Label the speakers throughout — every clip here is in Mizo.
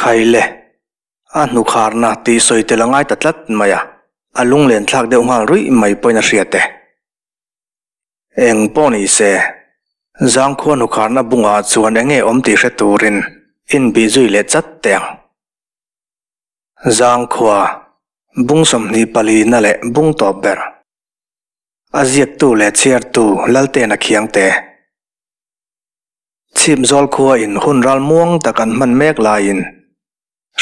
Speaker 1: Khaile, a hnukharna tih sawi tel a ngai ta tlat mai a, a lunglen thlak deuh nghal ruih mai pawhin a hriat e. Eng pawh ni se, Zangkhua hnukharna bungah chuan eng nge awm tih hre turin inbih zui leh chat teh ang. Zangkhua, bung 24 na leh bung tawp ber. A ziaktu leh chhiartu Laltena Khiangte. Chhipzawl khua in hun ral muang tak an hman mek laiin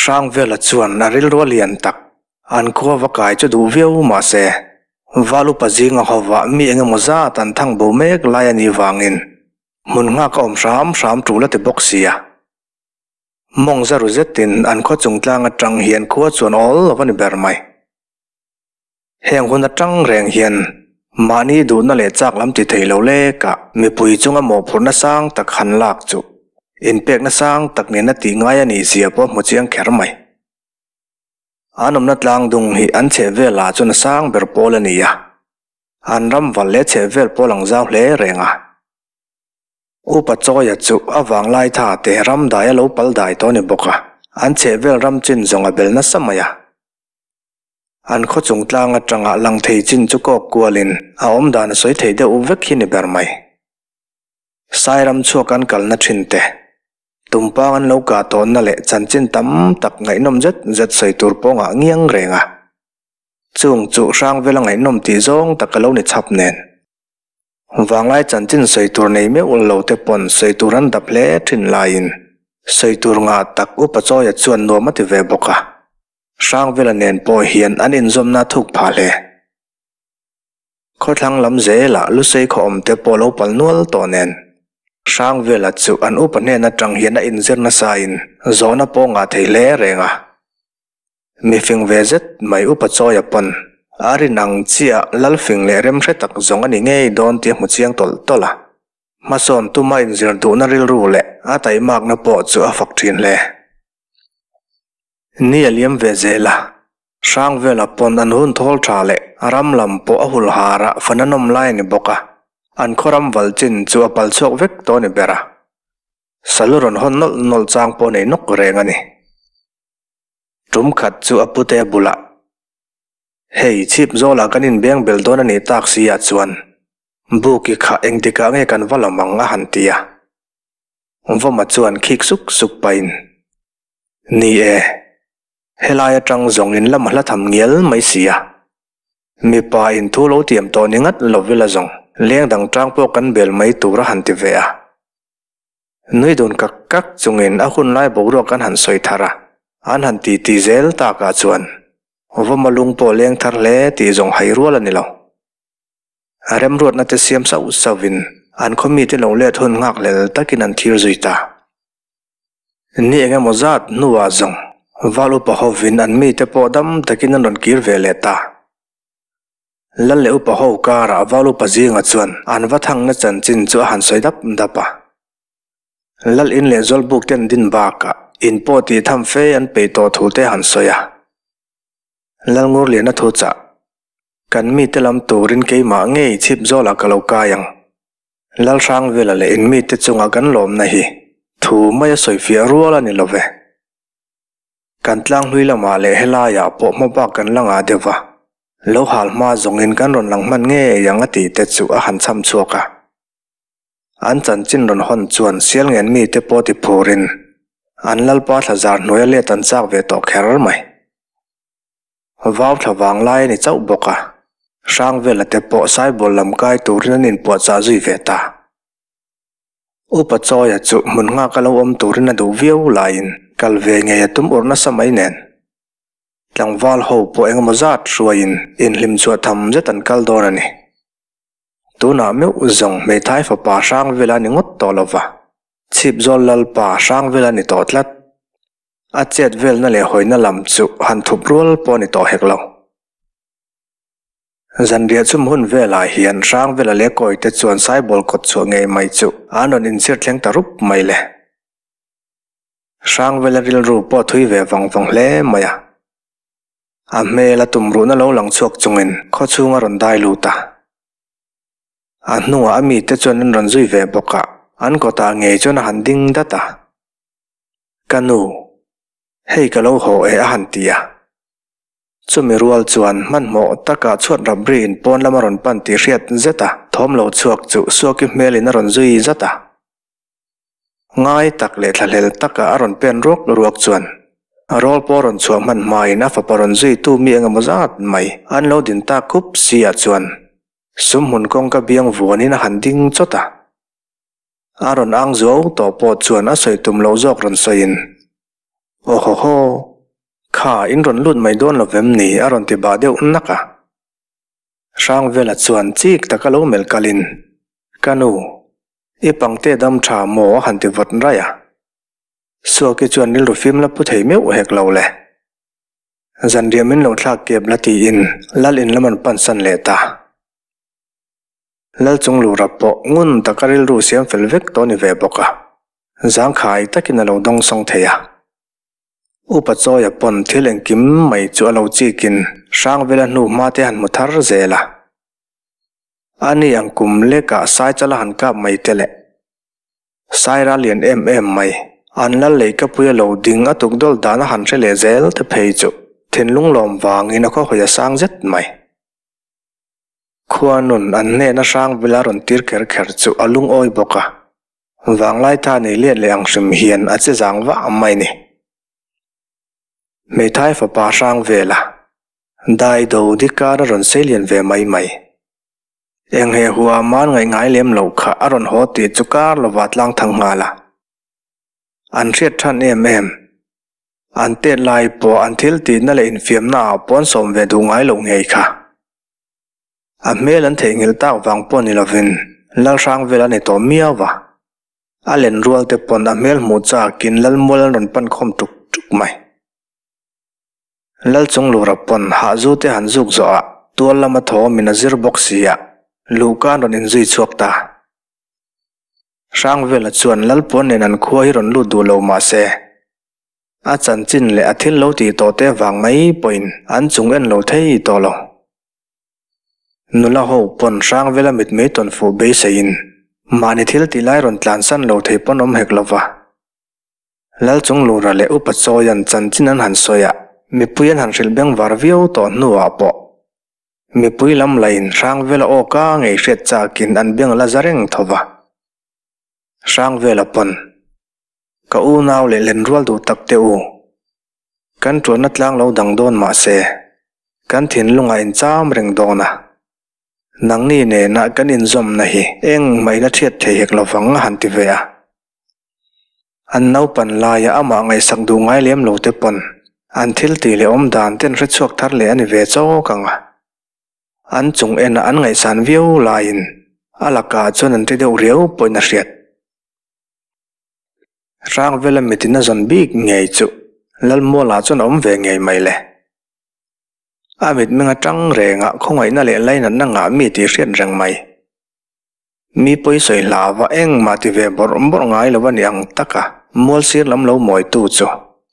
Speaker 1: Hrangvela chuan a rilru a lian tak an khua va kai chu duh viau mah se Val upa zinga hovah mi eng emaw zat an thang bo mek lai a nih vangin hmun nghak a awm hram hram tul a ti bawk sia. Mawng za ru zetin an khaw chung tlang atang hian khua chuan awl lo a ni ber mai. Heng hun atang reng hian mahni duhna leh chak lam ti thei lo lekah mipui chunga mawhphurhna sang tak han lak chu inpekna sang tak nena tih ngai a nih zia pawh hmu chiang kher mai. An awmna tlang dung hi an chheh velah chuan a sang ber pawl a ni a, an ram val leh chheh vel pawl ang zau hle reng a. Upa Chawia chu a vanglai tha te ram dai a lo pal dai tawh a ni bawk a, an chheh vel ram chin zawng a bel nasa mai a. An khaw chung tlang atanga lang thei chin chu kawk kualin a awm dan a sawi thei deuh vek hi ni ber mai. Sairam chhuak an kalna thin te, tumpang an lo kah tawnna leh chanchin tam tak ngaihnawm zet zet sawi tur pawh ngah ngiang reng a. Chung chu Hrangvela ngaihnawm tih zawng tak a lo ni chhap nen. Vanglai chanchin sawi tur nei meuh lo te pawn sawi tur an dap hle thin laiin sawi tur ngah tak Upa Chawia chuan nuam a ti ve bawk a. Hrangvela nen pawh hian an inzawmna thuk phah hle. Khawthlang lam zelah Lusei khaw awm te pawh lo pal nual tawh nen, Hrangvela chu an upa hnen atang hian a inzir nasain zawhna pawh ngah thei hle reng a. Mifing ve zet mai upa Chawia pawn a rin ang chiah Lalfing leh remhre tak zawng a ni ngei dawn tih a hmu chiang tawlh tawlh a. Hmasawn tuma inzir duhna rilru leh a taimakna pawh chu a fak thin hle. Ni a liam ve zel a, Hrangvela pawn an hun thawl tha leh a ram lam pawh a hul har a, fan a nawm lai a ni bawk a, an khaw ram val chin chu a pal chhuak vek tawh a ni ber a. Salu rawn hawn nawlh nawlh chang pawh nei nawk reng a ni. Tum khat chu a pute a bulah, Hei, chhip zawlah kan inbeng bel dawn a nih tak si ah chuan Buki kha engtikah nge kan va lam ang a han ti a. Vawma chuan khik suk suk pahin, Ni e, helai atang zawng in lam a hla tham ngial mai si a. Mipa in thu lo tiam tawh ni ngat lo vela zawng leng dang tang pawh kan bel mai tur a han ti ve a. Nui dun kak kak chungin a hun lai boruak an han sawi thar a, an han ti ti zel takah chuan Vawma lung pawh leng thar hle tih zawng hai rual a ni lo. A remruatna te siam sauh sauhin an khaw mite lo let hun nghakhlel takin an thir zui ta. Ni eng emaw zat hnuah zawng Val upa hovin an mite pawh dam takin an rawn kir ve leh ta. Lal leh upa ho karah Val upa zinga chuan an va thangna chanchin chu a han sawi dap dap a. Lal in leh Zawlbuk te an din bakah in pawh tih tham fe an peih tawh thu te a han sawi a. Lal Ngurliana thu chah, Kan mite lam turin keimah ngei chhip zawlah ka lo kai ang. Lalhrangvela leh in mite chunga kan lawmna hi thu maia sawifiah rual a ni lo ve. Kan tlanghlui lamah leh helaiah pawh hma bak kan la ngah deuh va, lo hal hma zawngin kan rawn lang hman ngei ang a tih te chu a han chham chhuak a. An chanchin rawn hawn chuan Sialngen mite pawh ti phurin an Lalpa thlazar hnuaia let an chak ve tawh kher mai. Vau thla vang lai a ni chauh bawk a, Hrangvela te pawh Saibawl lam kai turin an inpuahchah zui ve ta. Upa Chawia chu hmun nghak a lo awm turin a duh viau laiin kal ve ngei a tum urh nasa mai nen. Tlangval ho pawh engemaw zat hruaiin inhlim chhuah tham zet an kal dawn a ni. Tunah meuh zawng hmeithai fapa Hrangvela a ni ngawt tawh lova, Chhipzawl Lalpa Hrangvela a ni tawh tlat. A chet velna leh hawina lam chu han thup rual pawh a ni tawh hek lo. Zanriah chum hun velah hian Hrangvela leh Kawite chuan Saibawl kawt chhuah ngei mai chu an rawn inchhir thleng ta rup mai le. Hrangvela rilru pawh a thui ve vang vang hle mai a. A hmel a tumruhna lo lang chhuak chungin khawchhung a rawn dai lut a. A hnungah a mite chuan an rawn zui ve bawk a, an kawtah ngei chuan a han ding dat a. Ka nu. Hei ka lo haw e a han ti a. Chumi rual chuan hmanhmawh taka chhuat rap riin pawn lam a rawn pan tih hriat zet a, thawm lo chhuak chu Suaki hmelin a rawn zui zat a. Ngai tak leh thlahlel taka a rawn pen ruak ruak chuan rawl pawh rawn chhuah hman hmain a fapa rawn zuitu mi engemaw zat mai an lo din tak khup si ah chuan sumhmun kawngka biang vuanin a han ding chawt a. A rawn ang zuau tawh pawh chuan a sawi tum loh zawk rawn sawiin, Aw haw haw, kha in rawn lut mai dawn lo vem ni? a rawn ti bah deuh nak a. Hrangvela chuan chik taka lo melh kalin, Ka nu, i pangte dam tha maw? a han ti vawt raih a. Suaki chuan rilru fim la pu thei meuh hek lo le. Zanriah min lo thlak kep la tiin lal in lam an pansan leh ta. Lalchung lura pawh ngun taka rilru siam fel vek tawh ni ve bawk a, zangkhai takin a lo dawngsawng thei a. Upa Chawia pawn thil engkim mai chu a lo chikin Hrangvela hnu hma te han hmu thar zel a. Ani ang kum lekah Saichala han kap mai te leh Saira lian em em mai, an lal leihkapuia lo ding a tukdawl dan a han hre leh zel te phei chu thinlung lawm vangin a khawhawi a sang zet mai. Khuanun an hnehna hrang vela rawn tir kher kher chu a lungawi bawk a, vanglai tha nei let leh ang hrim hian a che zang vah mai ni. Hmeithai fapa hrang vela dai do dikar a rawn sei lian ve mai mai. Eng he hua man ngaih ngai lem loh kha a rawn haw tih chu kar lova tlang thang nghal a. An hriat than em em. An tet lai pawh an thil tihna leh infiamna ah pawh an sawm ve duh ngai loh ngei kha. A hmel an theihnghilh tak vang pawh ni lovin Lalhrang vel a ni tawh miau va. A len rual te pawn a hmel hmuh chakin Lalmual an rawn pan khawm tuk tuk mai. Lalchunglura pawn hahzu te han zuk zawh ah tual lama thawmin a zir bawk si a, luhka an rawn inzui chhuak ta. Hrangvela chuan Lalpuan nen an khua hi rawn lut duh lo mah se, a chanchin leh a thil lo tih tawh te vang mai pawhin an chung en lo thei tawh lo. Nula ho pawn Hrangvela mitmei tawn fuh beiseiin mahni thil tih lai rawn tlansan lo thei pawn awm hek lo va. Lalchunglura leh Upa Chawian chanchin an han sawi a, mipui an han hrilh bengvar viau tawh hnuah pawh Mipui lam lain Hrangvela aw ka ngei hriat chakin an beng la za reng tho va. Hrangvela pawn, Ka unau leh lenrual duh tak te u, kan tuanna tlang lo dang dawn mah se, kan thinlungah incham reng dawn a. Nangni nena kan inzawmna hi eng mah in a thiat thei hek lovang a han ti ve a. An naupan laia amah ngaihsak duh ngai lem lo te pawn an thil tih leh awm dan ten hre chhuak thar leh a ni ve chawk ang a. An chung enah an ngaihsan viau laiin a lakah chuan an ti deuh riau pawhin a hriat. Hrangvela mitin a zawn bik ngei chu Lalmualah chuan a awm ve ngei mai le. A mitmeng atang rengah khawngaihna leh lainatna ngah mi tih hriat reng mai. Mi pawi sawi hlava engmah ti ve bawrh bawrh ngai lo a ni ang tak a, mual sir lam lo mawitu chu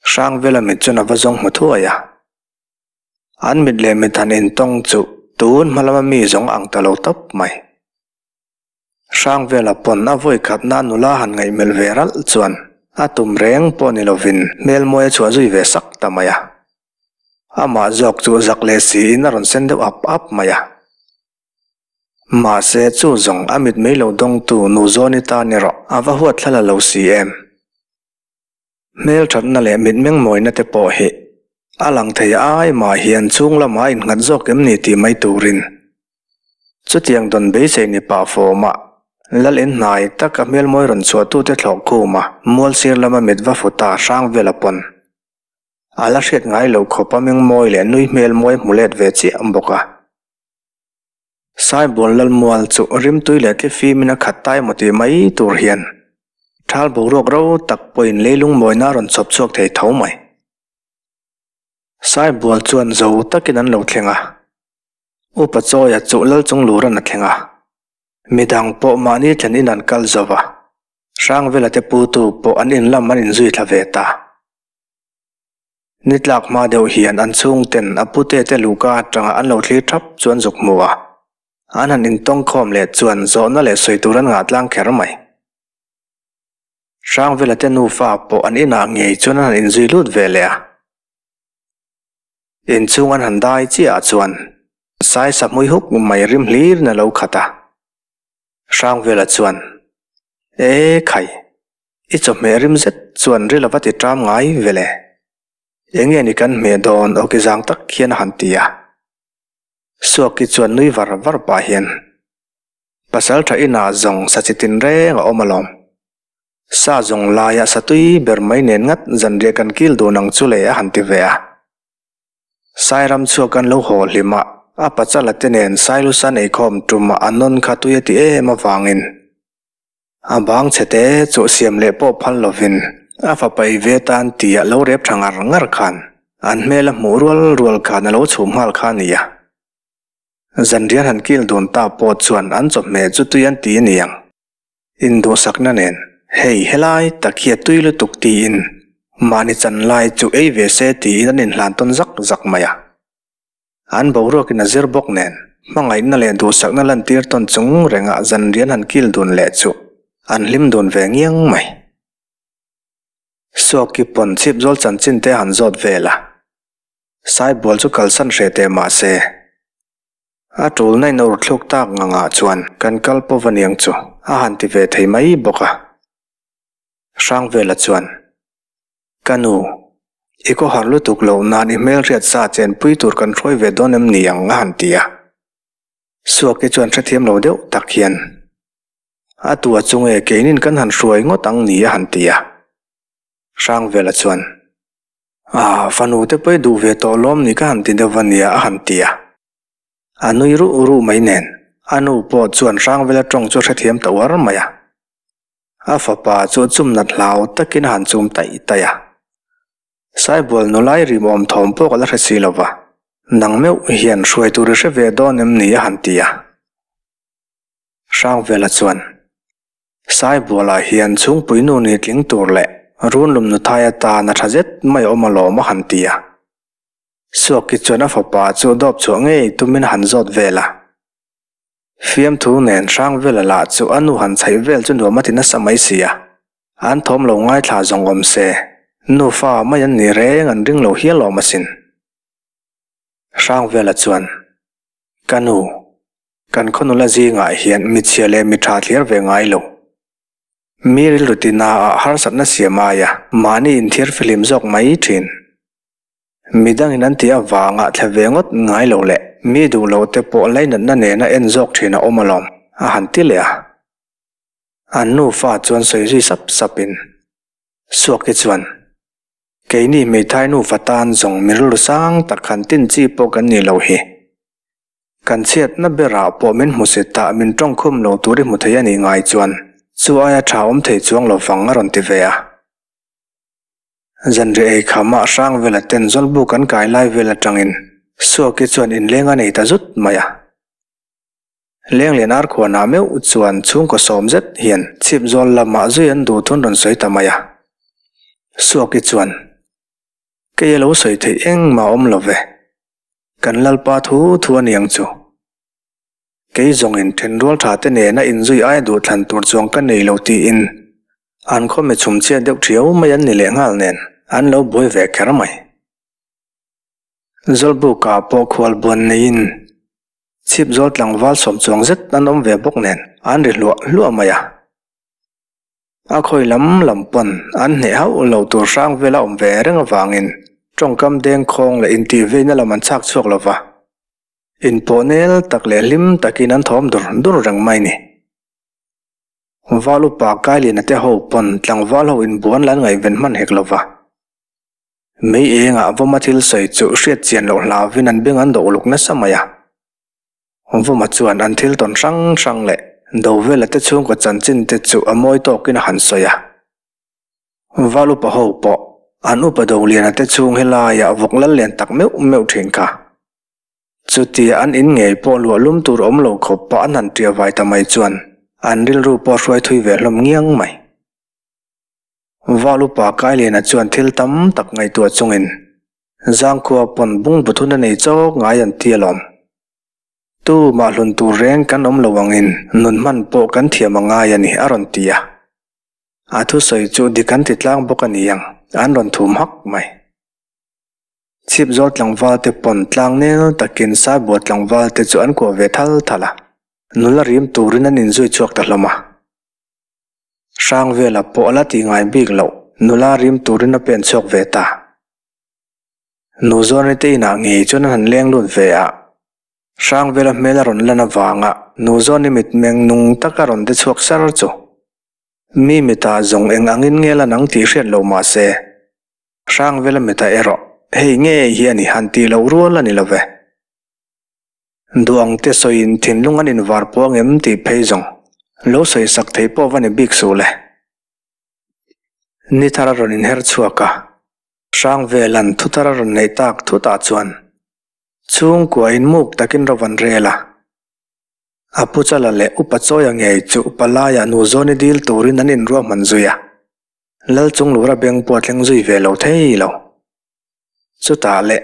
Speaker 1: Hrangvela mit chuan a va zawng hmu thuai a. An mit leh mit han intawng chu tun hma lama mi zawng ang ta lo tawp mai. Hrangvela pawn a vawi khatna nula han ngaihmelh ve ralh chuan a tum reng pawh ni lovin hmel mawi a chhuah zui ve sak ta mai a. Amah zawk chu zak leh siin a rawn sen deuh ap ap mai a. Mahse, chu zawng a mit mai lo dawngtu nu Zawni tan erawh a va huat thla la lo si em? Hmelthatna leh mitmeng mawina te pawh hi a lang thei ai mah hian chhung lamah a innghat zawk em ni tih mai turin chutiang dawn beisei ni pah fawmah Lal in hnai taka hmelmawi rawn chhuahtute thlawh khuma mual sir lama mit va fu ta hrang vel a pawn. A la hriat ngai loh khawp a mengmawi leh nui hmelmawi hmu let ve chiah bawk a. Saibual Lalmual chu rimtui leh thlifim in a khat ta emaw tih mai tur hian thal boruak ro tak pawhin leilung mawina a rawn chhawp chhuak thei tho mai. Saibual chuan zo takin an lo thleng a, Upa Chawia chu Lalchungluran a thleng a, midang pawh mahni thlen in an kal zo va, Hrangvela te putu pawh an inlam an inzui thla ve ta. Ni tlak hma deuh hian an chhungten a pute te luhka atanga an lo thlir thap chu an zuk hmu a, an han intawng khawm leh chuan zawhna leh sawi tur an ngah tlang kher mai. Hrangvela te nufa pawh an inah ngei chuan an han inzui lut ve leh a. Inchhung an han dai chiah ah chuan Saisa hmui huk mai rim hlirin a lo khat a. Hrangvela chuan, E khai, i chawhmeh rim zet chuan ri lova ti ṭam ngai vele. Enge ni kan hmeh dawn awki zang tak hian a han ti a. Suaki chuan nui var var pah hian, Pasal ṭha inah zawng sa chi tinreng a awm alawm. Sa zawng laia sa tui ber mai nen ngat zanriah kan kil dun ang chu le a han ti ve a. Sairam chhuak an lo haw hlim a, a pachala te nen Sailusan eikhawm tum a a nawn kha tui a ti em avangin a bang chhe te chu siam leh pawh phal lovin a fapa ei ve tan tia lo rep tha ngar ngar khan an hmel a hmuh rual rual khan a lo chhum nghal kha a ni a. Zanrian han kil dun ta pawh chuan an chawhmeh chu tui an ti a ni ang. Induhsakna nen, Hei, helai tak hi a tui lutuk tiin mahni chan lai chu ei ve se tiin an inhlan tawn zak zak mai a. An boruakin a zir bawk nen, hmangaihna leh duhsakna lantir tawn chung rengah zanrian han kil dun leh chu an hlim dun ve ngiang mai. Suaki pawn chhipzawl chanchin te han zawt vel a, Saibual chu kalsan hreh teh mah se, A tulna in ur thluk tak ngangah chuan kan kal pawh va niang chu a han ti ve thei mai bawk a. Hrangvela chuan, Ka nu, i khawhar lutuk loh nan i hmelhriat sa chenpui tur kan hruai ve dawn em ni ang a han ti a. Suaki chuan hrethiam lo deuh tak hian, A tua chunge keinin kan han hruai ngawt ang ni a han ti a. Hrangvela chuan, A fanu te pawh i duh ve tawh lawm ni ka han ti deuh va nia a han ti a. A nui ruh ruh mai nen a nu pawh chuan Hrangvela tawng chu a hrethiam ta uar mai a. A fapa chu chum nat hlau takin a han chum taih taih a. Saibual nulai rimawm thawm pawh ka la hre si lo va, nang meuh hian hruai tur i hre ve dawn em ni a han ti a. Hrangvela chuan. Saibualah hian chhungpui nu ni tling tur leh runlum nuthai atan a tha zet mai awm alawm a han ti a. Suaki chuan a fapa chu dawp chhuah ngei tumin a han zawt vel a. Fiamthu nen Hrangvela lah chu a nu han chhaih vel chu nuam a ti nasa mai si a. An thawm lo ngaithla zawng awm se, nufa mai an ni reng an ring lo hial awm asin. Hrangvela chuan, Ka nu, Kan khaw nula zingah hian michhia leh mitha thlir ve ngai lo. Mi rilru tinaah harsatna siam aia mahni inthiar fihlim zawk mai thin. Midangin an tih avanga thle ve ngawt ngai lo leh mi duh lo te pawh lainatna nena en zawk thin a awm alawm, a han ti leh a. An nufa chuan sawi zui sap sapin, Suaki chuan, Keini hmeithai nufa tan zawng mi rilru sang tak han tin chi pawh kan nih loh hi. Kan chhiatna berah pawh min hmu si ta, min tawngkhum lo tur i hmu thei a nih ngai chuan chu aia tha awm thei chuang lo vang a rawn ti ve a. Zanriah ei khamah Hrangvela ten Zawlbuk an kai lai vel atangin Suaki chuan inleng a nei ta zut mai a. Lenglian Arkhuanah meuh chuan chhungkaw sawm zet hian chhip zawl lamah zui an duh thun rawn sawi ta mai a. Suaki chuan, Kei a lo sawi theih engmah awm lo ve. Kan Lalpa thu thu a niang chu. Kei zawngin thenrual tha te nena inzui aia duhthlan tur chuang ka nei lo tiin an khawme chhumchhiat deuh thiau mai an ni leh nghal nen an lo buai ve kher mai. Zawlbuka pawh khual buan neiin chhipzawl tlangval sawm chuang zet an awm ve bawk nen an ri hluah hluah mai a. A khawi lam lam pawn an hneh hauh lo tur hrang vel a awm ve reng avangin tawngkam dengkhawng leh intihveina lam an chhak chhuak lo va, inpawh nel tak leh hlim takin an thawm dur dur reng mai ni. Val upa Kailiana te ho pawn tlangval ho inbuan la an ngaihven hman hek lo va. Mei engah vawma thil sawi chu hriat chian loh hlauvin an beng an dawh uluk nasa mai a. Vuma chuan an thil tawn hrang hrang leh Dovela te chhungkaw chanchin te chu a mawi tawkin a han sawi a. Val upa ho pawh an upa Doliana te chhung helaiah vawk lal lian tak meuh meuh thin kha. Chutia an in ngei pawh luah lum tur awm lo khawp pah an han tia vai ta mai chuan an rilru pawh hruai thui ve hlawm ngiang mai. Val upa Kailiana chuan thil tam tak ngaihtuah chungin Zangkhua pawn bungbu thun a nei chawk ngai an ti alawm. Tu mah hlun tur reng kan awm lo angin nun hman pawh kan thiam a ngai a ni a rawn ti a. A thusawi chu dik an ti tlang bawk a ni ang, an rawn thum hak mai. Chhipzawl tlangval te pawn tlang nel takin Saibual tlangval te chu an kuah ve thal thal a, nula rim turin an inzui chhuak ta hlawm a. Hrangvela pawh a la tih ngai bik loh, nula rim turin a pen chhuak ve ta. Nu Zawrni te inah ngei chuan an han leng lut ve a, Hrangvela hmel a rawn lan avanga Nu Zawrni mitmeng nung taka rawn de chhuak sar chu. Mi mitah zawng eng angin nge lan ang tih hriat lo mah se, Hrangvela mitah erawh hei ngei hi a ni han tih loh rual a ni lo ve. Duh ang te sawiin thinlung an invar puang em tih phei zawng lo sawi sak thei pawh va ni bik suh le. Ni thar a rawn inher chhuak a, Hrangvela'n thu thar a rawn neih tak thutah chuan chhungkua in muk takin ro van rel a. A pu Chala leh Upa Chawia ngei chu Palaiah nu Zawni dil turin an inruahman zui a, Lal Chunglura beng pawh a thleng zui ve lo thei lo. Chutah leh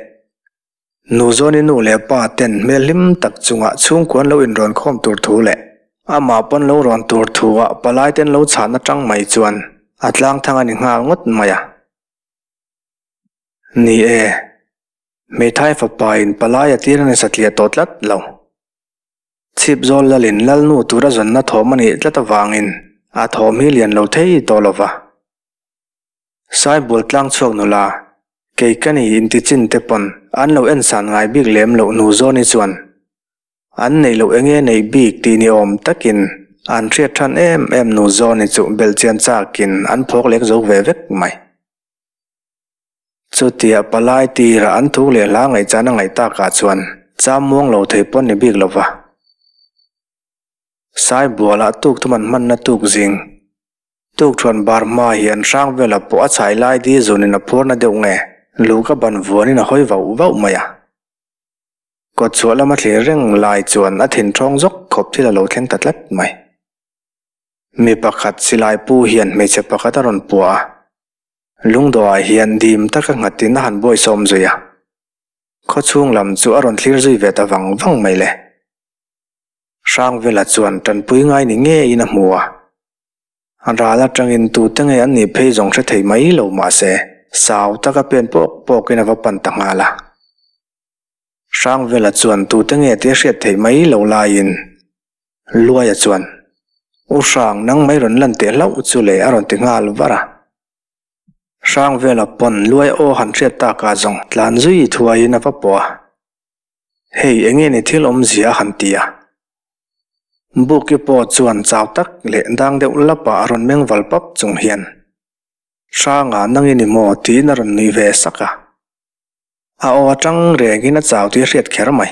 Speaker 1: Nu Zawni nu leh pa ten hmel hlim tak chungah chhungkua an lo inrawn khawm tur thu leh amah pawn lo rawn tur thuah palai ten lo chhahna tang mai chuan a tlang thang a ni nghal ngawt mai a. Ni e, hmeithai fapa in palai a tir a ni satliah tawh tlat lo. Chhipzawl lalin lalnu tura zawnna thawm a nih tlat avangin a thawm hi lian lo thei tawh lo va. Saibul tlang chhuak nula, kei ka ni inti chin te pawn an lo en san ngai bik lem loh nu Zawni chuan an neih loh enge neih bik tih ni awm takin an hriat than em em nu Zawni chu belhchian chakin an phawk lek zo ve vek mai. Chutia palai tira an thu leh hla ngaihchan a ngaih takah chuan cham muang lo thei pawn ni bik lova. Saibualah tuk thum an hmanna tuk zing. Tukṭhuan bar hma hian Hrangvela pawh a chhai lai di zunin a phurna deuh nge, lu ka ban vuanin a hawi vauh vauh mai a. Kawtchhuah lama thlir reng lai chuan a thin ṭhawng zawk khawp thil a lo thleng ta tlat mai. Mi pakhat silai pu hian hmeichhe pakhat a rawn puah a, lungdawhah hian dim taka nghatin a han buaisawm zui a. Khawchhung lam chu a rawn thlir zui ve ta vang vang mai le. Hrangvela chuan ṭanpui ngai ni ngeiin a hmu a. Ral atangin tute nge an nih phei zawng hre thei mai lo mah se, sau taka pen pawk pawkin a va pan ta nghal a. Hrangvela chuan tute nge tih a hriat theih mai lo laiin Luaia chuan, U Hrang, nang mai rawn lan teh hlauh chu le a rawn ti nghal var a. Hrangvela pawn Luaia aw han hriat takah zawng tlan zui thuaiin a va pawh a. Hei enge ni thil awmzia a han ti a. Buki pawh chuan chau tak leh dang deuh lapa a rawn meng val pap chung hian, Hranga nang i ni maw? tiin a rawn nui ve sak a. A aw atang rengin a chau tih a hriat kher mai.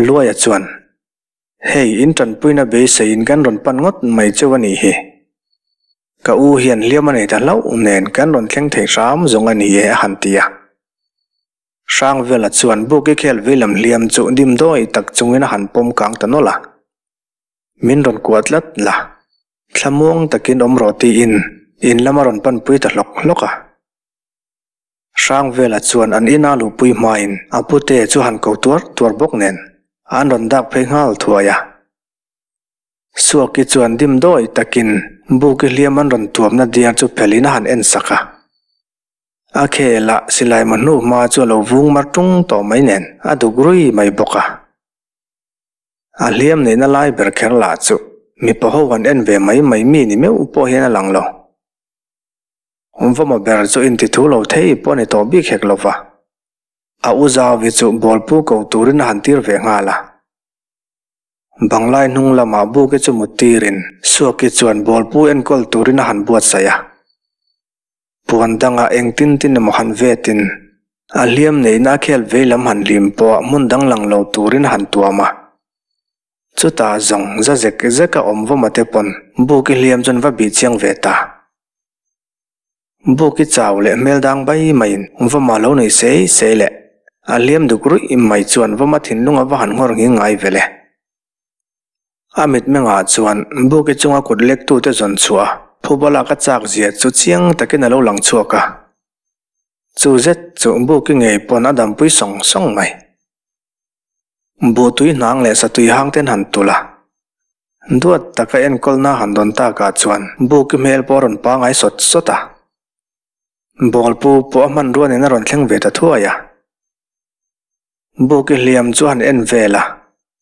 Speaker 1: Luaia chuan, Hei, in tanpuina beiseiin kan rawn pan ngawt mai cheu a nih hi. Ka u hian hliam a nei ta hlauh nen kan rawn thleng thei hram zawng a ni e a han ti a. Hrangvela chuan Buki khel veilam hliam chu dim dawi tak chungin a han pawm kang ta nawlh a. Min rawn kuah tlat la, thlamuang takin awm rawh tiin in lam a rawn panpui ta hlawk hlawk a. Hrangvela chuan an ina luhpui hmain a pute chu han ko tuar tuar bawk nen an rawn dak phei nghal thuai a. Suaki chuan dim dawi takin Buki hliam an rawn tuamna diar chu phelhin a han en sak a. A khelah silai ma hnu hma chu a lo vung mar tung tawh mai nen a duk rui mai bawk a. A hliam neihna lai ber kher lah chu mipa ho han en ve mai mai mi ni meuh pawh hian a lang lo. Vawma ber chu inti thu lo thei pawh a ni tawh bik hek lo va. A u Zauvi chu bawlpu ko turin a han tir ve nghal a. Banglai hnung lamah Buki chu mut tirin Suaki chuan bawlpu enkawl turin a han buatsaih a. Puan dangah engtin tin emaw han vetin a hliam neihna a khel vei lam han hlim pawh hmun dang lang lo turin a han tuam a. Chutah zawng za zek zek a awm vawma te pawn Buki hliam chuan va bih chiang ve ta. Buki chau leh hmel dang bai maiin vawma lo nei sei sei leh a hliam duk ruih mai chuan vawma thinlung a va han nghawr nghing ngai ve le. A mitmengah chuan Buki chunga kut lektute zawn chhuah a, phuba lak a chak zia chu chiang takin a lo lang chhuak a. Chu zet chu Buki ngei pawn a dampui sawng sawng mai. Buhtui hnang leh satui hang ten han tulh a. Duat taka enkawlna han dawn takah chuan Buki hmel pawh a rawn pangai sawt sawt a. Bawlpu pawh a hmanrua nen a rawn thleng ve ta thuai a. Buki hliam chu a han en vel a,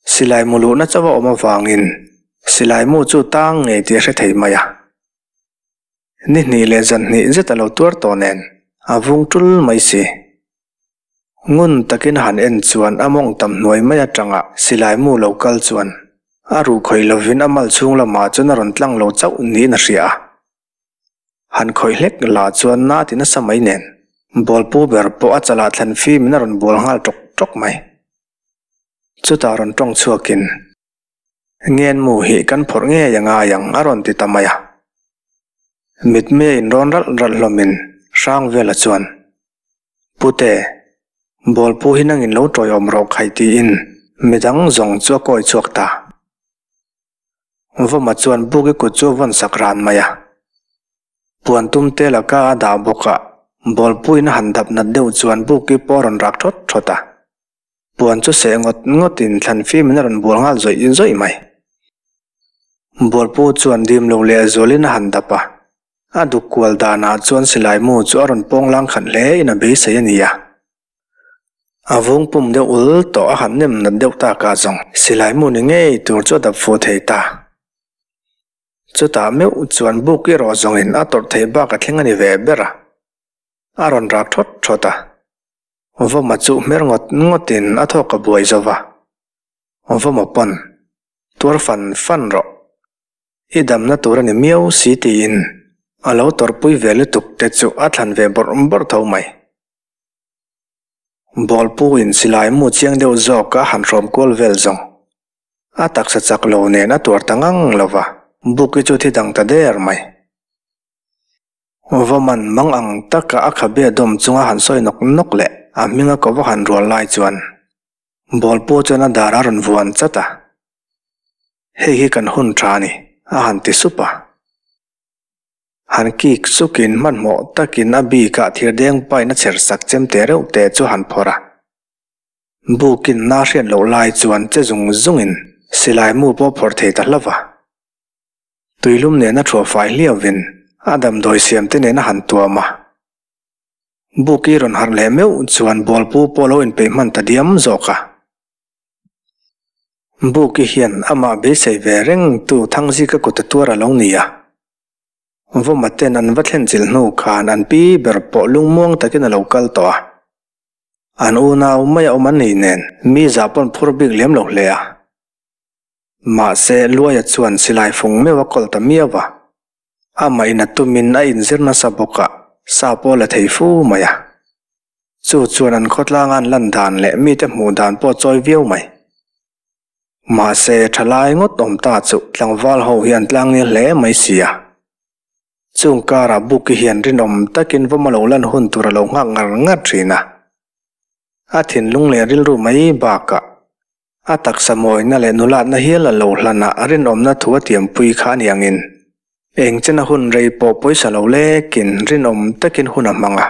Speaker 1: silai mu luhna chauh a awm avangin silai mu chu tang ngei tih a hre thei mai a. Ni hnih leh zan hnih zet a lo tuar tawh nen a vung tul mai si. Ngun takin a han en chuan a mawng tam hnuai mai atanga silai mu lo kal chuan a ruh khawih lovin a mal chhung lamah chuan a rawn tlang lo chauh niin a hria a. Han khawih hlek lah chuan na ti nasa mai nen bawlpu ber pawh a chalah thlan fimin a rawn bual nghal tawk tawk mai. Chutah rawn tawng chhuakin Ngenmu hi kan phawrh ngei a ngai ang a rawn ti ta mai a. Mitmei a inrawn ralh ralh hlawmin Hrangvela chuan, Pute, bawlpu hi nangin lo tawiawm rawh khai tiin midang zawng chu a kawi chhuak ta. Vawma chuan Buki kut chu a vawn sak ran mai a. Puan tum te laka a dah bawk a, bawlpuiin a han dap nat deuh chuan Buki pawh a rawn rak thawt thawt a. Puan chu seh ngawt ngawtin thlan fimin a rawn bual nghal zawih zawih mai. Bualpu chuan dim lo leh zualin a han dap a, a duk kual danah chuan silai mu chu a rawn pawng lang khat hle in a beisei a ni a. A vung pum deuh ul tawh a han nem nat deuh takah zawng silai mu ni ngei tur chu a dap fuh thei ta. Chutah meuh chuan buk erawh zawngin a tawrh theih bak a thleng a ni ve ber a, a rawn rak thawt thawt a. Vawma chu hmer ngawt ngawtin a thawk a buai zo va. Vawma pawn, Tuar fan fan rawh. I damna tur a ni miau si tiin a lo tawrhpui ve lutuk te chu a thlan ve bawrh bawrh tho mai. Bawlpu in silai mu chiang deuh zawk a han hrawm kual vel zawng. A taksa chak lo nen a tuar ta ngang lo va, Buki chu thi dang ta der mai. Vawman mang ang taka a khabe dawm chunga han sawi nawk nawk leh a hminga ko va han rual lai chuan Bawlpu chuan a dar a rawn vuan chat a, Hei hi kan hun tha a ni, a han ti sup a. Han kik sukin hmanhmawh takin a bikah thirdeng pain a chher sak chem te reuh te chu han phawrh a. Bukin na hriat loh lai chuan che zung zungin silai mu pawh phawrh thei ta hlauh a. Tuilum nena thuah fai hliauvin a damdawi siamte nena han tuam a. Buki rawn harh leh meuh chuan bawlpu pawh lo inpeih hman ta diam zawk a. Buki hian amah beisei ve reng tu Thangzika kut a tuar a lo ni a. Vawma ten an va thlen chilh hnu khan an pi ber pawh lungmuang takin a lo kal tawh a. An unau mai a awm an ni nen mi zah pawn phur bik lem lo hle a. Mahse, Luaia chuan silai fung meuh a kawlh ta miau a. Amah in a tumin a inzir nasa bawk a, sa pawh la thei fu mai a. Chu chuan an khawtlanga an lan dan leh mite hmuh dan pawh a chawi viau mai. Mahse, thalai ngawt awm ta chu tlangval ho hi an tlangnel hle mai si a. Chung karah Buki hian rinawm takin vawm a lo lan hun tur a lo nghak ngar ngar thin a. A thinlung leh rilru mai bakah A taksa mawina leh nulatna hial a lo hlan a, a rinawmna thu a tiampui kha a ni angin eng chena hun rei pawh pawisa lo lekin rinawm takin hun a hmang a.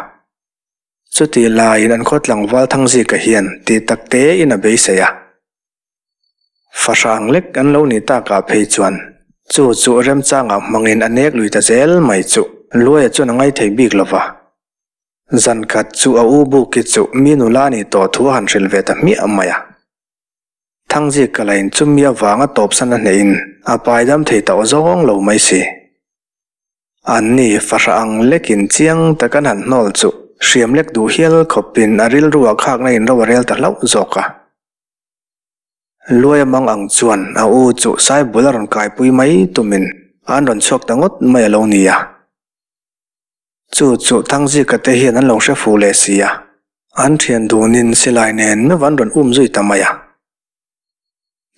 Speaker 1: Chutih laiin an khaw tlangval Thangzika hian tih tak tein a beisei a. Fahrang lek an lo nih takah phei chuan chu chu remchangah hmangin a nek lui ta zel mai chu Luaia chuan a ngaithei bik lo va. Zan khat chu a u Buki chu mi nula nih tawh thu a han hrilh ve ta hmiah mai a. Thangzik ka lain chu mi avanga tawpsan a hnehin a paidam thei tawh zawng lo mai si. Anni fahrah ang lekin chiang tak an han hnawl chu hriam lek duh hial khawpin a rilru ah khakna in ro a rel ta hlauh zawk a. Luaia mang ang chuan a u chu Saibul a rawn kaipui mai tumin an rawn chhuak ta ngawt mai a lo ni a. Chu chu Thangzika te hian an lo hre fu leh si a, an thian dunin silai nen meuh an rawn um zui ta mai a.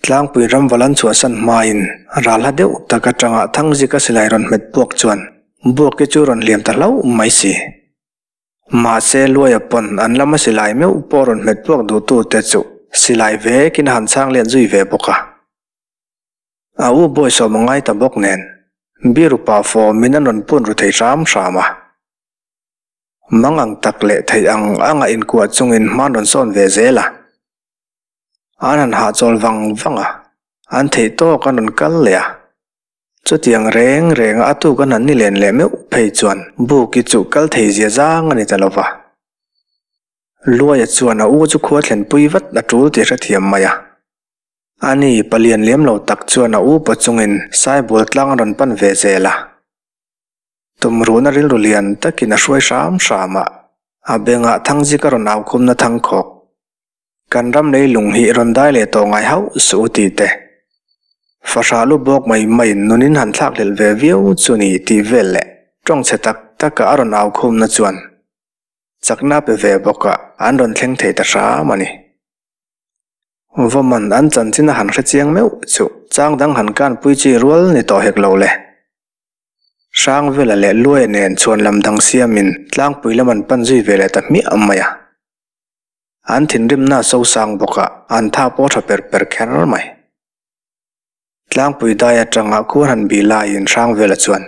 Speaker 1: Tlangpui ram val an chhuahsan hmain ral hla deuh tak atanga Thangzika silai rawn hmet buak chuan Buaki chu rawn hliam ta hlauh mai si. Mahse Luaia pawn an lama silai meuh pawh rawn hmet buak duhtute chu silai vekin a han chhang let zui ve bawk a. A u bawisawm a ngai ta bawk nen, birupa fawmin an rawn pun ru thei hram hram a. Mang ang tak leh theih ang anga inkuah chungin hma an rawn sawn ve zel a. An han hahchawl vang vang a. An theih tawk an rawn kal leh a. Chutiang reng renga a tuk an han ni len leh meuh phei chuan Buki chu kal thei zia zang a ni ta lo va. Luaia chuan a u chu khua thlenpui vat a tul tih hrethiam mai a. Ani palian lem lo tak chuan a upa chungin Saibul tlang a rawn pan ve zel a. Tumruhna rilru lian takin a hruai hram hram a, a bengah Thangzika rawn au khumna thangkhawk. Kan ram leilung hi rawn dai leh tawh ngai hauh suh u tih te. Fahrah lu bawk mai maiin nunin han thlak hlelh ve viau chu ni tih vel leh tawng chhe tak taka a rawn au khumna chuan chakna pe ve bawk a an rawn thleng thei ta hram a ni. Vawman an chanchin a han hre chiang meuh chu chang dang han kanpui chi rual ni tawh hek lo le. Hrangvela leh Luaia nen chhuan lam dang siamin tlangpui lam an pan zui ve leh ta hmiah mai a. An thinrimna a sosang bawk a, an tha pawh tha per per kher mai. Tlangpui dai atanga khuan han bih laiin Hrangvela chuan,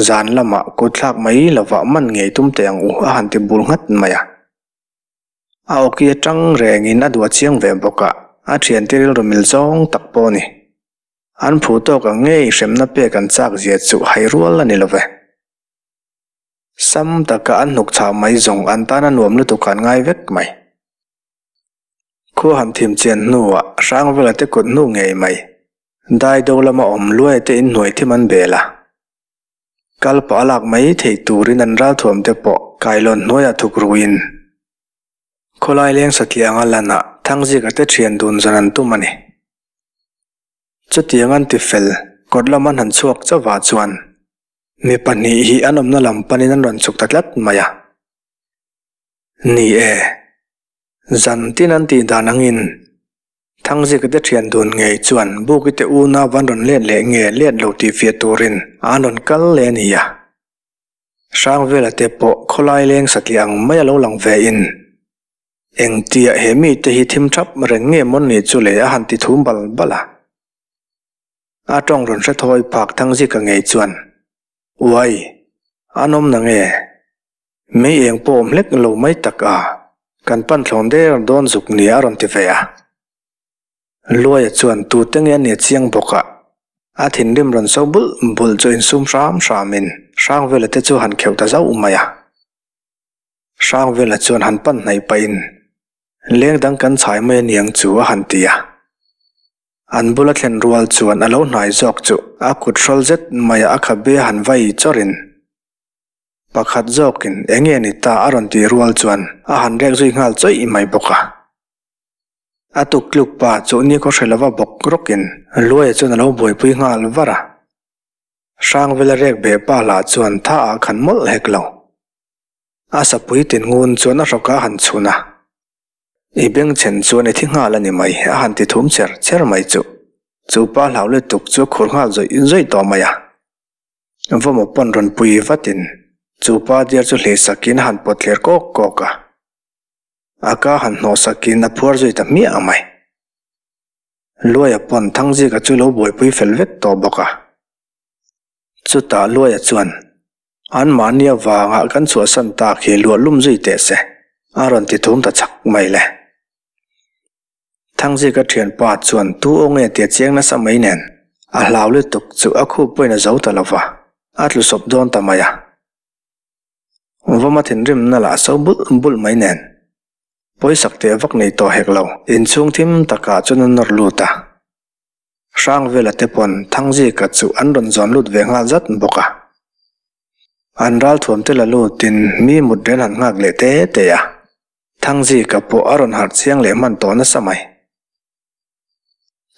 Speaker 1: Zan lamah kut thlak mai lovah man ngei tum teh ang u a han ti bul nghat mai a. A awki atang rengin a duah chiang ve bawk a, a thiante rilru mil zawng tak pawh a ni. An phu tawk ang ngei hremna pek an chak zia chu hai rual a ni lo ve. Sam taka an hnuk chhah mai zawng an tan a nuam lutuk an ngai vek mai. Khua han thim chian hnuah Hrangvela te kut hnu ngei mai. Daido lama awm luai te inhnuai thim an bel a. Kal pah a lak mai theih turin an ralthuam te pawh kailawn hnuaiah thuk ruin khawlai leng satliah anga lanah Thangzika te thian dun zan an tum a ni. Chutiang an ti fel, kawt lam an han chhuak chauhah chuan mi pahnih hi an awmna lam panin an rawn chhuk ta tlat mai a. Ni e, zan tin an tih dan angin Thangzika te thian dun ngei chuan Buki te unau an rawn let leh nge let lo tih fiah turin an rawn kal leh a ni a. Hrangvela te pawh khawlai leng satliah ang mai a lo lang ve in Engtia he mite hi thim thap reng nge mawn ni chu le a han ti thum bal bal a. A tawng rawn hre thawi phak Thangzika ngei chuan, Uai, an awm na nge? Mei eng pawh awm hlek lo mai tak a, kan pan thlawn der dawn zuk nia a rawn ti ve a. Luaia chuan tute nge a nia chiang bawk a, a thinrim rawn so bulh bulh chu insum hram hramin Hrangvela te chu han kheuh ta zauh mai a. Hrangvela chuan han pan hnaih pahin, Leng dang kan chhai mai aniang chu a han ti a. An bula thlen rual chuan a lo hnai zawk chu a kut hrawl zet maia a khabe a han vai chawrin, Pakhat zawkin eng nge ni ta a rawn tih rual chuan a han rek zui nghal chawih mai bawk a. A tuktluk pa chu nikhaw hre lova bawk rawkin Luaia chuan a lo buaipui nghal var a. Hrangvela rek beh pa lah chuan tha ah khan mawlh hek lo. A sapui tin ngun chuan a hrawk a han chhun a, I bengchhen chuan i thi nghal a ni mai, a han ti thum cher cher mai chu. Chu pa hlau lutuk chu a khur nghal zawih zawih tawh mai a. Vawmaw pawn rawn pui vatin chu pa diar chu hlei sakin a han pawt thler kawk kawk a. A ka han hnawh sakin a phuar zui ta hmiah mai. Luaia pawn Thangzika chu lo buaipui fel vek tawh bawk a. Chutah Luaia chuan Anmahni avanga kan chhuahsan tak hi luah lum zui teh se, a rawn ti thum ta chak mai le. Thangzika thianpa chuan tu aw nge tia chiang nasa mai nen, a hlau lutuk chu a khup pawhin a zo ta lo va, a tlu sawp dawn ta mai a. Vawma thinrimna lah so bulh bulh mai nen, pawisak teh vak nei tawh hek lo, inchhung thim takah chuan a nawr lut a. Hrangvela te pawn Thangzika chu an rawn zawn lut ve nghal zat bawk a. An ralthuam te la lutin mi mut rel han nghak leh te te a. Thangzika pawh a rawn harh chiang leh hman tawh nasa mai.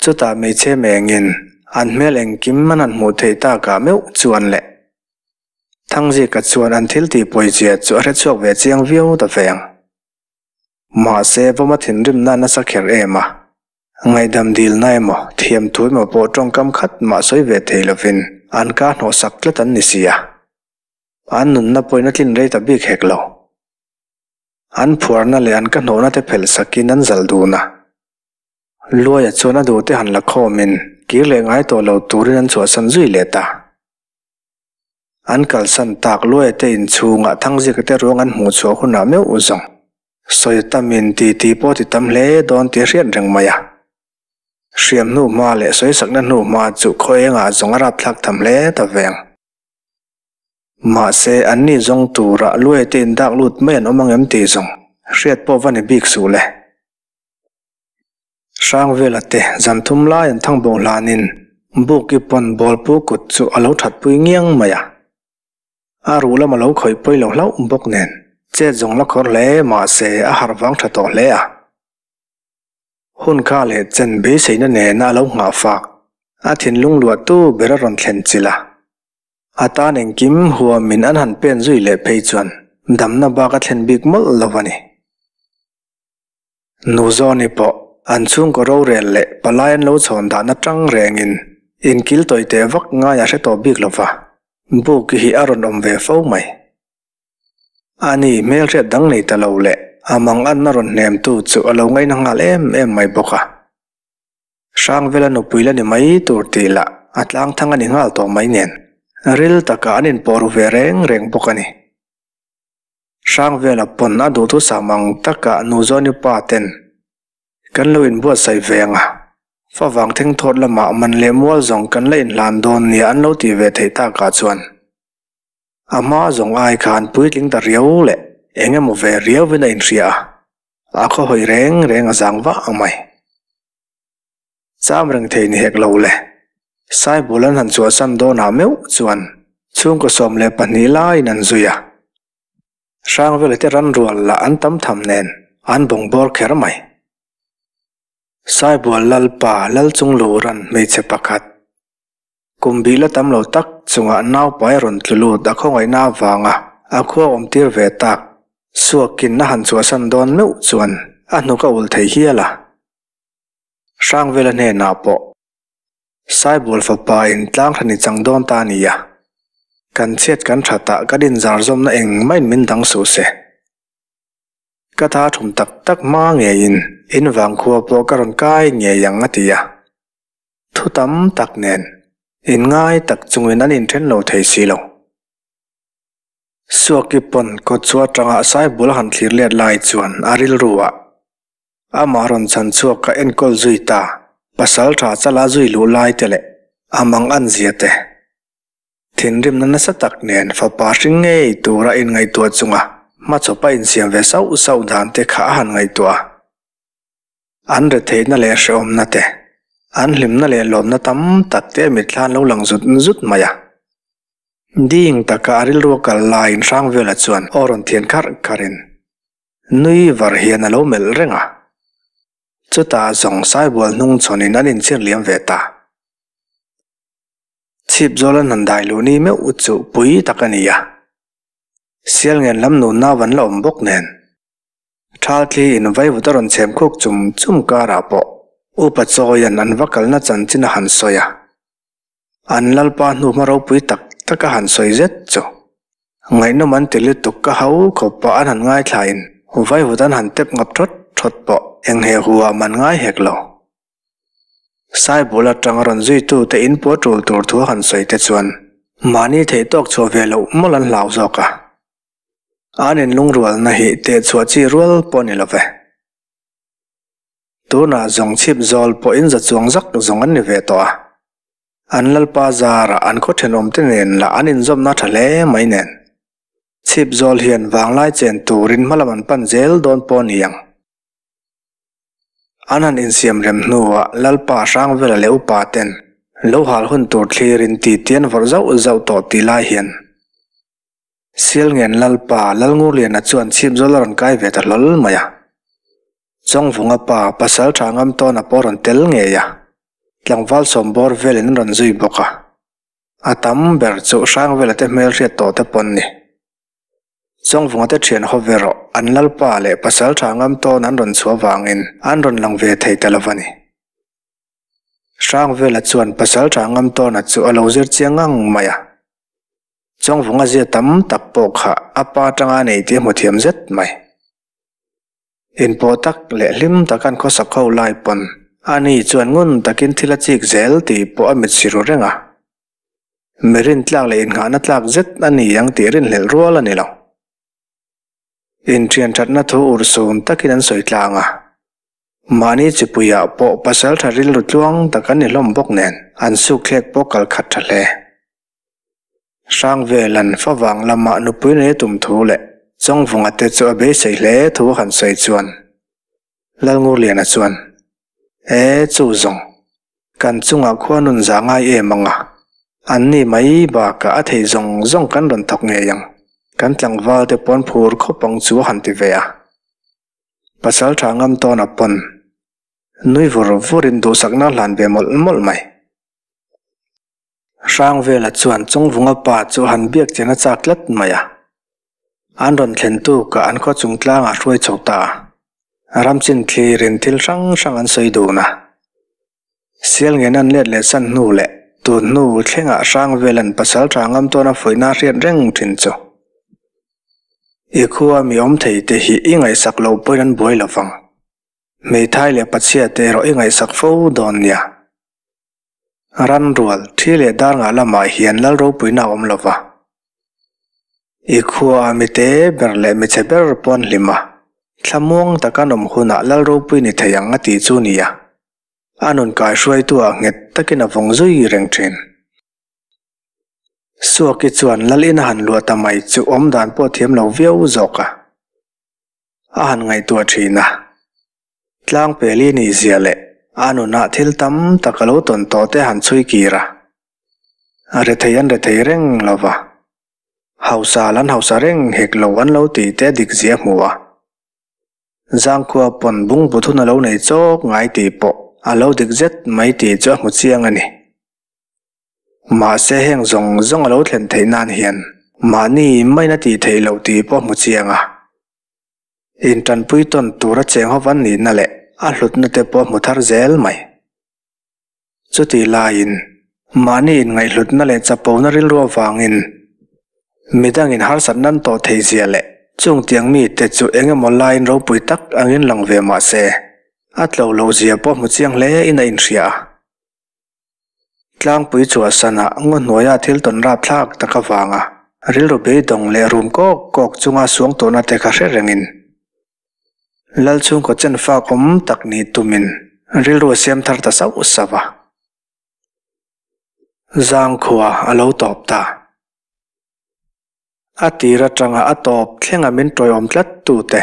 Speaker 1: Chutah hmeichhe mengin an hmel engkim an han hmuh theih takah meuh chuan le. Thangzika chuan an thil tih pawizia chu a hrechhuak ve chiang viau ta ve ang. Mahse vawma thinrimna nasa kher em a. Ngaihdam dilna emaw, thiam thu emaw pawh tawngkam khat mah sawi ve thei lovin an ka hnawhsak tlat an ni si a. An nunna pawhin a tlin rei ta bik hek lo. An phuarna leh an ka hnawhna te phelh sakin an zal dun a. Luaia chuan a duhte han la khawmin kir leh ngai tawh lo turin an chhuahsan zui leh ta. An kalsan tak luaia te inchhungah Thangzika te ruang an hmuh chhuah hunah meuh zawng. Sawi tamin titi pawh ti tam hle dawn tih a hriat reng mai a. Hriam hnu hma leh sawisakna hnu hma chu khaw engah zawng a rapthlak tham hle ta veng. Mahse, anni zawng turah luai te indak lut mai an awm ang em tih zawng hriat pawh va ni bik suh le. Hrangvela te zan thum lai an thang bo hlanin Buki pawn bawlpu kut chu a lo thatpui ngiang mai a. A ruh lam a lo khawih pawi lo hlauh bawk nen chet zawng la khawr hle mahse a harh vang tha tawh hle a. Hun kha leh chen beiseina nena a lo nghah fak, a thinlung luahtu ber a rawn thlen chilh a. A tan engkim huamin an han pen zui leh phei chuan damna bak a thlen bik mawlh lo a ni. Nu Zawni pawh an chhungkaw rorel leh palai an lo chhawn dahna tang rengin inkil tawi teh vak ngai a hre tawh bik lo va, Buki hi a rawn awm ve fo mai. Ani hmelhriat dang nei ta lo leh a manganna rawn hnemtu chu a lo ngaihna nghal em em mai bawk a. Hrangvela nupui la ni mai tur tih lah a tlang thang a ni nghal tawh mai nen, ril takah an inpawh ru ve reng reng bawk a ni. Hrangvela pawn a duhthusam ang takah Nuzawni pa ten kan lo inbuatsaih ve ang a, favang thengthawt lamah man leh mual zawng kan la inhlan dawn nia an lo tih ve theih takah chuan A hma zawng ai khan puitling ta riau leh eng emaw ve riauin a inhria a, a khawhawi reng reng a zang vah mai. Cham reng thei ni hek lo le. Saibul an han chhuahsan dawnah meuh chuan chhungkaw 12 laiin an zui a. Hrangvela te ran rual lah an tam tham nen an bawng bawr kher mai. Saibual Lalpa Lalchungluran hmeichhe pakhat Kum bih la tam lo tak chungah naupai a rawn tlu lut a khawngaihna avanga a khua awm tir ve tak suakin a han chhuahsan dawn meuh chuan a hnuk a ulh thei hial a. Hrangvela hnenah pawh Saibual fapa in tlang hran i chang dawn ta a ni a, kan chhiat kan thatah kan inzarzawmna engmah in min dang suh se. Ka tha thum tak tak hma ngeiin in vangkhua pawh ka rawn kai ngei ang a ti a. Thu tam tak nen inngai tak chungin an inthen lo thei si lo. Suaki pawn kawt chu atanga Saibul a han thlir let lai chuan a rilru ah amah rawn chhan chhuak ka enkawl zui ta, pasal tha chala zui luh lai te leh a mang an zia te. Thinrimna nasa tak nen fapa hring ngei tura inngaihtuah chunga hmachhawp a insiam ve sauh sauh dan te kha a han ngaihtuah a. An retheihna leh hrehawmna te, an hlimna leh lawmna tam tak te a mitthla an lo lang zut zut mai a. Ding taka a rilru a kal laiin Hrangvela chuan aw rawn thian kharh kharhin nui var hian a lo melh reng a. Chutah zawng Saibual hnung chhawnin an inchhir liam ve ta. Chhip zawl an han dai luh ni meuh chu pui tak a ni a. Sialngen lam nunna van la awm bawk nen. Thalthli in vaivut a rawn chhem khuk chum chum karah pawh Upa Chawian an va kalna chanchin a han sawi a, an Lalpa hnuhma ropui tak tak a han sawi zet chu ngaihnawm an ti lutuk ka hau khawp pah an han ngaithlain vaivut an han tep ngap thawt thawt pawh eng he hu ah man ngai hek lo. Saibul atanga rawn zuitute in pawh tul tur thu a han sawi te chuan mahni theih tawk chhuah ve loh mawlh an hlau zawk a. An inlungrualna hi tehchhuah chi rual pawh a ni lo ve. Tunah zawng chhip zawl pawh in za chuang zak zawng an ni ve tawh a. An lalpa zarah an khaw thenawmte nen lah an inzawmna tha hle mai nen. Chhip zawl hian vanglai chen turin hmalam an pan zel dawn pawh a ni ang. An han insiam rem hnuah lalpa Hrangvela leh upa ten lo hal hun tur thlirin titi an vawrh zauh zauh tawh tih lai hian Sialngen Lalpa Lalngurliana chuan chhip zawl a rawn kai ve ta hlawl mai a. Chawngvunga pa pasal tha ngam tawna pawh a rawn tel ngei a, tlangval sawmbawr velin an rawn zui bawk a. A tam ber chu Hrangvela te hmelhriat tawh te pawn ni. Chawngvunga te thian haw ve rawh, an Lalpa leh pasal tha ngam tawn an rawn chhuah vangin an rawn lang ve thei ta lo va ni. Hrangvela chuan pasal tha ngam tawna chu a lo zir chiang ngang mai a. Chawngvunga zia tam tak pawh kha a pa atanga a nei tih a hmu thiam zet mai. Inpawh tak leh hlim tak an khawsak ho lai pawn ani chuan ngun takin thil a chik zel tih pawh a mit si ru reng a. Mi rintlak leh innghahna tlak zet a ni ang tih rinhlelh rual a ni lo. Inthian thatna thu urhsun takin an sawi tlang a. Mahni chipuiah pawh pasaltha rilru tluang tak an ni hlawm bawk nen an sukthlek pawh kal khat tha hle. Hrangvelan favang lamah nupui nei a tum thu leh Chawngvunga te chu a beisei hle thu a han sawi chuan Lalngurliana chuan, E chu zawng, kan chungah khua nun za ngai em ang a, an ni mai bakah a thei zawng zawng kan rawn thawk ngei ang, kan tlangval te pawn phur khawp ang chu a han ti ve a. Pasal tha ngam tawn a pawn nui vur vurin duhsakna a hlan ve mawlh mawlh mai. Hrangvela chuan Chawngvunga pa chu a han biak chen a chak tlat mai a. An rawn thlen tukah an khaw chung tlangah hruai chho ta a. Ramchin thlirin thil hrang hrang an sawi dun a. Sial ngen an let leh san hnu leh tun hnu thlengah Hrangvela'n pasal tha ngam tawn a fuihna a hriat reng thin chu. I khua mi awm thei te hi i ngaihsak loh pawhin an buai lo vang. Hmeithai leh pachhia te erawh i ngaihsak fo dawn nia. Ran rual, thi leh dar ngah lamah hian lal ropuina a awm lo va. I khuaah mi te ber leh mi chhe ber pawh an hlim a, thlamuang taka an awm hunah lal ropui ni thei ang a tih chu nia. A nun kaihruaituah nghet takin a vawng zui reng thin. Suaki chuan lal in a han luah ta mai chu awmdan pawh thiam lo viau zawk a. A han ngaihtuah thin a. Tlangpeli nih zia leh a nunah thil tam tak a lo tawn tawh te han chhui kir a. A rethei an rethei reng lo va. Hausa lan hausa reng hek lo an lo tih te dik zia hmu a. Zangkhua pawn bungbu thun a lo nei chawk ngai tih pawh a lo dik zet mai tih chu a hmu chiang a ni. Mahse heng zawng zawng a lo thlen theih nan hian mahni main a tih theih loh tih pawh a hmu chiang a. Intanpui tawn tura cheng ho van nihna leh a hlutna te pawh hmu thar zel mai. Chutih laiin, mahni inngaihhlutna leh chapona rilru avangin midangin harsatna an tawh thei zia leh chung tiang mite chu eng emaw laiin ropui tak angin lang ve mah se, a tlo loh zia pawh hmu chiang hle in a inhria a. Tlangpui chhuahsanah ngaw hnuaia thil tawn rapthlak tak avanga rilru beidawng leh rum kawk kawk chunga suang tawhna te kha hre rengin Lal chhungkaw chen fak awm tak nih tumin rilru a siam thar ta sauh sauh a. Zangkhua a lo tawp ta. A tir atanga a tawp thlenga min tawiawm tlat tute.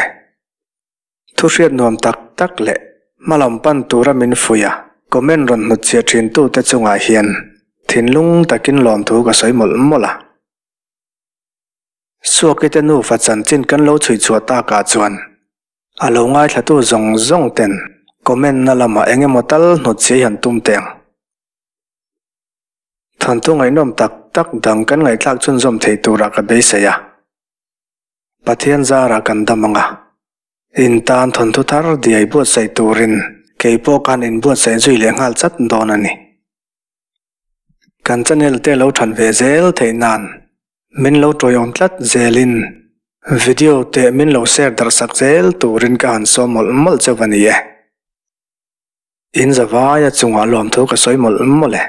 Speaker 1: Thu hriat nuam tak tak leh hmalam pan tura min fuih a, comment rawn hnut chhiah thin tute chungah hian thinlung takin lawmthu ka sawi mawlh mawlh a. Suaki te nufa chanchin kan lo chhui chhuah takah chuan a lo ngaithlatu zawng zawng ten comment na lamah eng emaw tal hnut chhiah hi han tum teh ang. Thawnthu ngaihnawm tak tak dang kan ngaihthlak chhunzawm thei turah ka beisei a. Pathian zarah kan dam ang a, in tan thawnthu thar diai buatsaih turin kei pawh khan inbuatsaih zui leh nghal chat dawn a ni. Kan channel te lo than ve zel theih nan min lo tawiawm tlat zelin video te min lo share darh sak zel turin ka han sawm mawlh mawlh chauh a ni e. In zavaia chungah lawmthu ka sawi mawlh mawlh e.